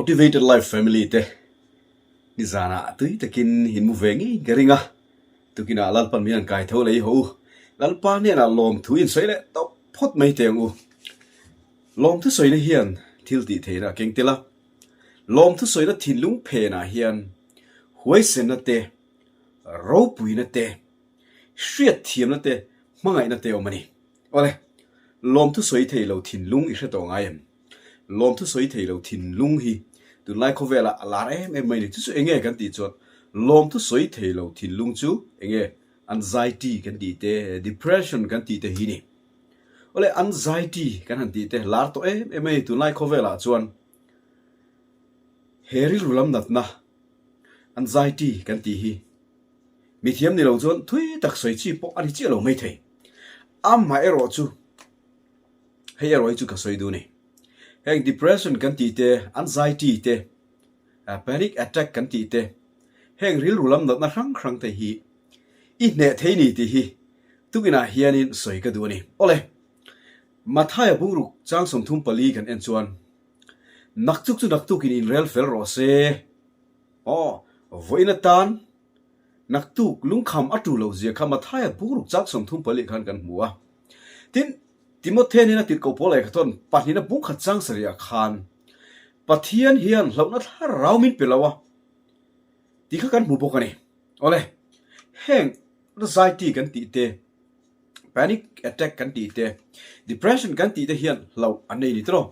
Motivated Life Family te nizanah tui takin in mu ve ngei ka ring a, tukinah Lalpan min han kai tho lei ho u. Lalpa hnenah lawmthu in sawi leh tawp phawt mai teh ang u. Lawmthu sawina hian thil tih theihna a keng tel a, lawmthu sawina thinlung phenah hian huaisenna te, ropuina te, hriatthiamna te, hmangaihna te awm a ni. Awle, lawmthu sawi thei lo thinlung i hre tawh ngai em? Lawmthu sawi thei lo thinlung hi tunlai khawvelah a lar em em mai ni. Chu chu enge kan tih chuan lawmthu sawi thei lo thinlung chu enge anxiety kan tih te, depression kan tih te hi ni. Awle, anxiety kan han tih te lar tawh em em mai ni tunlai khawvelah chuan he rilru lam natna anxiety kan tih hi Mithiam ni lo chuan thui tak sawi chi pawh a ni chiah lo maithei. Amaherawh chu, hei erawh hi chu ka sawi duh a ni. Heng depression kan tih te, anxiety te, panic attack kan tih te, heng rilru lam natna hrang hrang te hi i hneh thei ni tih hi tukinah hianin sawi ka duh a ni. Awle, Mathaia bungruk chang 34 kan en chuan, Naktuk chu naktukin inrel fel rawh se. Aw, vawiin atan naktuk lungkham a tu lo zia kha Mathaia bungruk chak 34 khan kan hmu a. Tin, Timothe nena tirhkoh pawl lehkha thawn pahnihna bungkhat chang sarihah khan Pathian hian hlauhna thlarau min pe lo a tih kha kan hmu bawk a ni. Awle, heng anxiety kan tih te, panic attack kan tih te, depression kan tih te hian hlauh an nei ni tawh.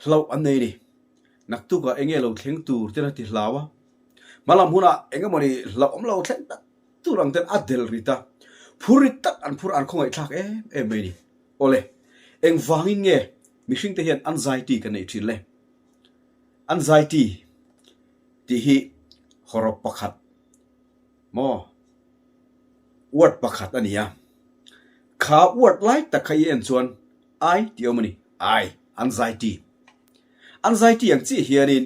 Hlauh an nei ni. Naktukah enge lo thleng tur ten a ti hlau a. Hmalam hunah eng emawni hlauh awm lo thleng tak tur ang ten a del rit a. Phur rit tak an phur an khawngaih thlak em em mai ni. Awle, engvangin nge mihring te hian anxiety kan neih thin le? Anxiety tih hi hawrawp pakhat maw? Word pakhat a ni a. Kha word lai tak kha i en chuan I tih awm a ni. I, anxiety. Anxiety ang chiah hianin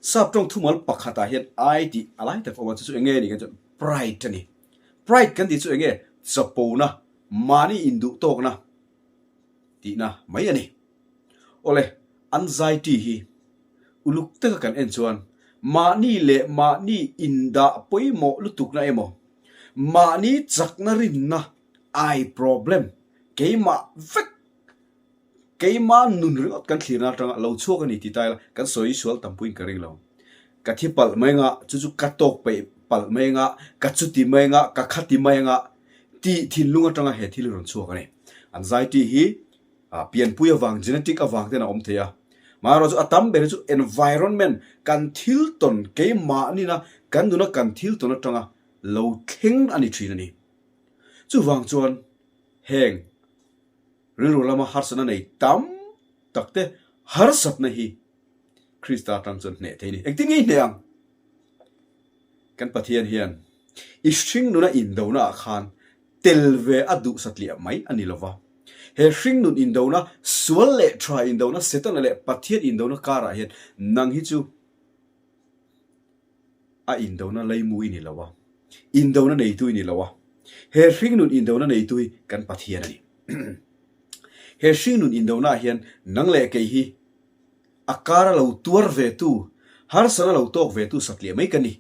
sap tawng thumal pakhatah hian I tih a lai tak a awm a, chu chu eng nge ni kan chuan pride a ni. Pride kan tih chu eng nge? Chapona, mahni induh tawkna tihna mai a ni. Awle, anxiety hi uluk taka kan en chuan mahni leh mahni indah pawimawh lutukna emaw, mahni chakna rinna I problem, keimah vek, keimah nun ringawt kan thlirna atanga lo chhuak a ni tih ta ila kan sawi sual tampuiin ka ring lo. Ka thi palh mai anga, chu chu ka tawk peih palh mai anga, ka chuti mai anga, ka khati mai anga tih thinlung atanga he thil hi rawn chhuak a ni. Anxiety hi pianpui avang, genetic avang ten a awm thei a. Maherawh chu a tam ber hi chu environment, kan thil tawn keimah nina kan nuna kan thil tawn atanga lo thleng a ni thin a ni. Chuvang chuan heng rilru lama harsatna nei tam tak te harsatna hi Krista atang chuan hneh thei a ni. Engtin nge i hneh ang? Kan Pathian hian i hringnuna indona ah khan tel ve a duh satliah mai a ni lova. He hringnun indona, sual leh tha indona, Setana leh Pathian indona karah hian nang hi chu A indona leimu i ni lo a, indona neitu i ni lo a, he hringnun indona neitu hi kan Pathian a ni. He hringnun indonaah hian nang leh kei hi a kara lo tuar vetu, harsana lo tawk vetu satliah mai ka ni.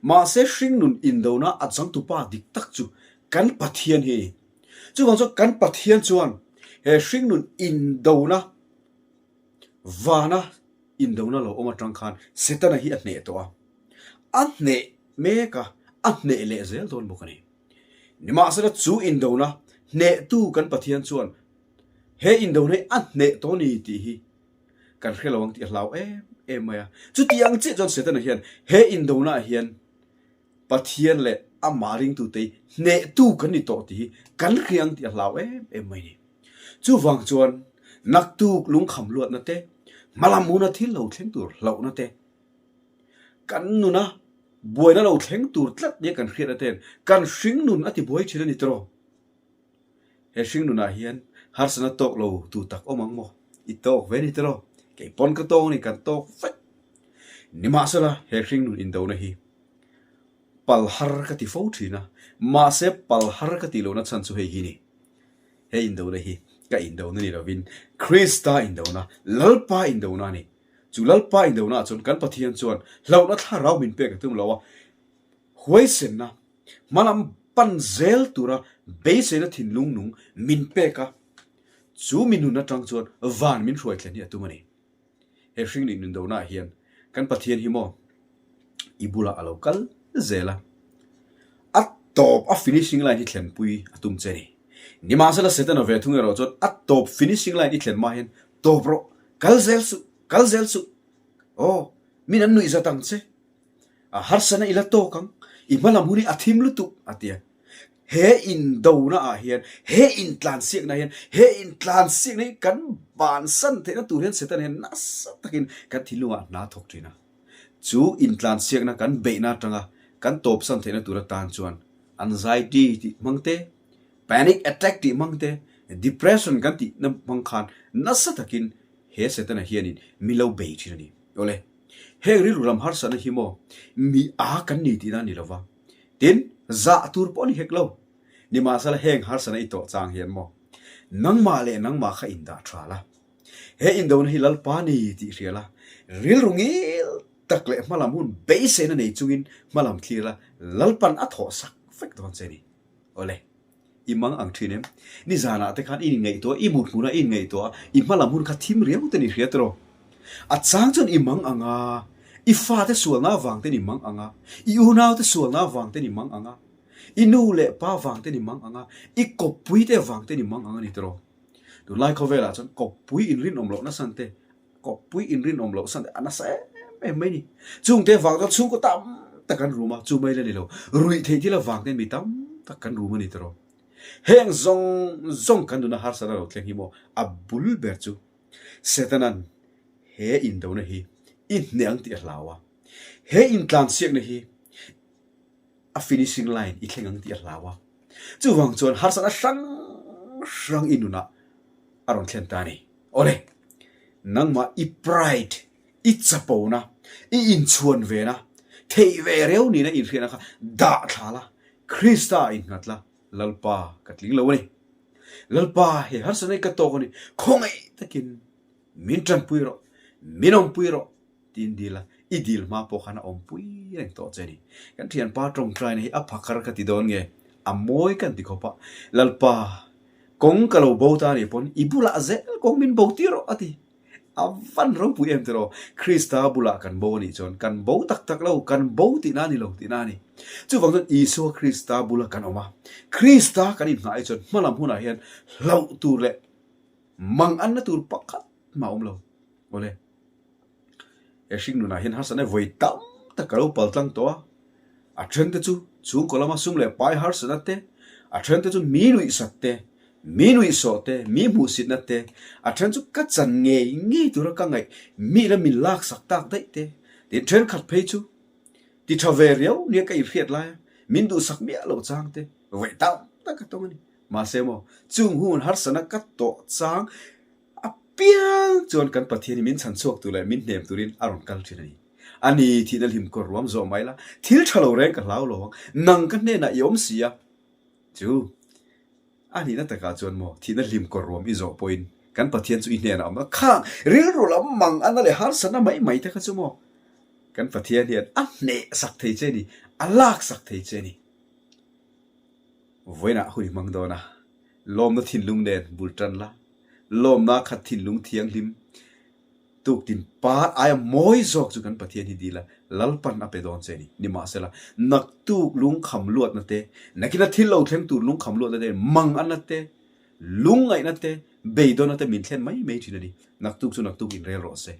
Mahse hringnun indona a changtupa dik tak chu kan Pathian hi a ni. Chuvang chuan kan Pathian chuan he hringnun indona Vana indona lo awm atang khan Setana hi a hneh tawh a, a hneh mek a, a hneh leh zel dawn bawk a ni. Nimahsela chu indona hnehtu kan Pathian chuan he indona hi a hneh tawh a ni tih hi kan hre lo ang tih a hlau em em mai a. Chuti ang chiah chuan Setana hian he indona ah hian Pathian leh amah ringtute hi hnehtu kan ni tawh tih hi kan hria ang tih a hlau em em mai a ni. Chuvang chuan naktuk lungkham luatna te, hmalam huna thil lo thleng tur hlauhna te, kan nuna buaina lo thleng tur tlat nia kan hriatna ten kan hringnun a tibuai thin a ni tawh. He hringnunah hian harsatna tawk lo tu tak awm ang maw? I tawk ve ni tawh. Kei pawn ka tawk a ni, kan tawk vek. Nimahsela he hringnun indona hi pal har ka ti fo thin a, mahse pal har ka tih lohna chhan chu hei hi ni. He indona hi ka indona ni lovin Krista indona, Lalpa indona a ni. Chu Lalpa indonaah chuan kan Pathian chuan hlauhna thlarau min pek a tum lo a, huaisenna hmalam pan zel tura beiseina thinlung nung min pek a, chu mi nun atang chuan van min hruai thlen hi a tum a ni. He hringnih nundonaah hian kan Pathian hi maw i bulah a lo kal zel a, a tawp a finishing line hi thlenpui a tum che a ni. Nimahsela Setana ve thung erawh chuan a tawp finishing line i thlen hma hian tawp rawh, kal zel suh, kal zel suh, aw min an nuih zat ang che, a harsana i la tawk ang, i hmalam hun hi a thim lutuk a ti a. He indona ah hian, he intlansiakna hian, he intlansiakna hi kan bansan theihna tur hian Setana hian nasa takin kan thinlungah hna thawk thin a. Chu intlansiakna kan beihna atanga kan tawpsan theihna tur atan chuan anxiety tih hmang te, panic attack tih hmang te, depression kan tihna hmang khan nasa takin he Setana hianin mi lo bei thin a ni. Awle, heng rilru lam harsatna hi maw mi a kan ni tihna a ni lova, Tin, zah tur pawh a ni hek lo. Nimahsela heng harsatna i tawh chang hian maw? Nangmah leh nangmah kha indah tha la. He indona hi Lalpa ni tih hria la, rilru ngil tak leh hmalam hun beiseina nei chungin hmalam thlir la, Lalpan a thawh sak vek dawn che ni. Awle. I mang ang thin em? Nizanah te khan i inngaihtuah a, i mut hmunah i inngaihtuah a, i hmalam hun kha thim riau ten i hria tiraw? A chang chuan i mang ang a, i fate sualna avang ten i mang ang a, i unaute sualna avang ten i mang ang a, i nu leh pa vang ten i mang ang a, i kawppui te vang ten i mang ang a ni tiraw? Tunlai khawvelah chuan kawppui inrinawm lohna san te, Kawppui inrinawm loh san a nasa em em mai ni. Chungte vang chuan chhungkaw tam tak an rum a, chu mai la ni lo. Ruih theih thil avang ten mi tam tak kan rum a ni tawh. Heng zawng zawng kan nuna harsatna lo thleng hi maw a bul ber chu Setanan he indona hi i hneh ang tih a hlau a. He intlansiakna hi a finishing line i thleng ang tih a hlau a. Chuvang chuan harsatna hrang hrang i nunah a rawn thlen ta a ni. Awle, nangmah i pride, i chapona, i inchhuan vena, theih ve reu nihna inhriatna kha dah thla la, Krista ah innghat la, Lalpa ka tling lo a ni. Lalpa he harsatna hi ka tawk a ni, khawngaih takin min tanpui rawh, min awmpui rawh tiin dil a, i dil hma pawh khan a awmpui reng tawh che a ni. Kan thianpa tawngtaina hi a phakar ka ti dawn nge, a mawi kan ti khawp a, Lalpa Kawng ka lo bo ta nih pawn i bulah zel kawng min bo tir rawh a ti. A van ropui em tiraw? Krista bulah kan bo a nih chuan kan bo tak tak lo, kan bo tihna a ni lo tihna a ni. Chuvang chuan Isua Krista bula kan awm a, Krista kan inhnah hi chuan hmalam hunah hian hlauh tur leh manganna tur pakhat mah a awm lo. Awle. He hring nunah hian harsatna vawi tam tak ka lo pal tlang tawh a, a then te chu chhungkaw lama sum leh pai harsatna te, a then te chu mi nuihsat te, mi nuihsawh te, mi hmuhsitna te, a then chu ka chan ngei ngei tura ka ngaih mi ila min laksak tak daih te, tin thenkhat phei chu ti tha ve riau nia ka inhriat laia min duhsak miah loh chang te vawi tam tak ka tawng a ni. Mahse maw, chung hun harsatna ka tawh chang A piang chuan kan Pathian hi min chhan chhuak tur leh min hnem turin a rawn kal thin a ni. A ni, thihna hlim kawr ruam zawh mai la, thil tha lo reng ka hlau lo ang, nang ka hnenah i awm si a. Chu, a nihna takah chuan maw, thihna hlim kawr ruam i zawh pawhin kan Pathian chu i hnenah a awm a, khang rilru lam mang ana leh harsatna mai mai te kha chu maw, kan Pathian hian a hneh sak thei che a ni, a lak sak thei che a ni. Vawiinah hun i hmang dawn a, lawmna thinlung nen bul tan la, lawmna khat thinlung thianghlim tuktin par aia mawi zawk chu kan Pathian hi dil a, Lalpan a pe dawn che a ni. Nimahsela, naktuk lungkham luatna te, nakina thil lo thleng tur lungkham luatna te, manganna te, lungngaihna te, beidawnna te min thlen mai mai thin a ni. Naktuk chu naktuk inrel rawh se.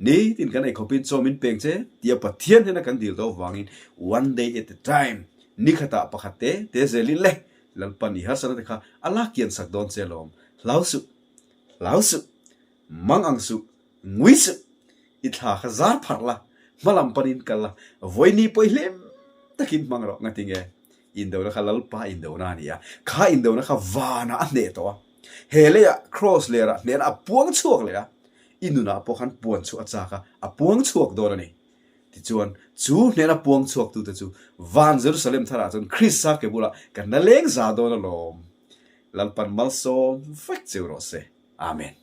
Nitin kan eikhawpin chaw min peng che tia Pathian hnena kan dil tawh avangin one day at a time, nikhatah pakhat te te zelin le Lalpan i harsatna te kha a la kian sak dawn che alawm. Hlau suh, hlau suh, mang ang suh, ngui suh, i thla kha zar pharh la, hmalam panin kal la, vawiini pawh i hlim takin hmang rawh ngatinge? Indona kha Lalpa indona a ni a, kha indona kha vanah a hneh tawh a, he leiah Kraws lerah hnehna a puang chhuak leh a, i nunah pawh khan puan chhuah a chak a, a puang chhuak dawn a ni. Tichuan, chu hnehna puang chhuaktute chu van Jerusalem tharah chuan Krista ke bulah kan la leng za dawn alawm. Lalpan malsawm vek cheu rawh se. Amen.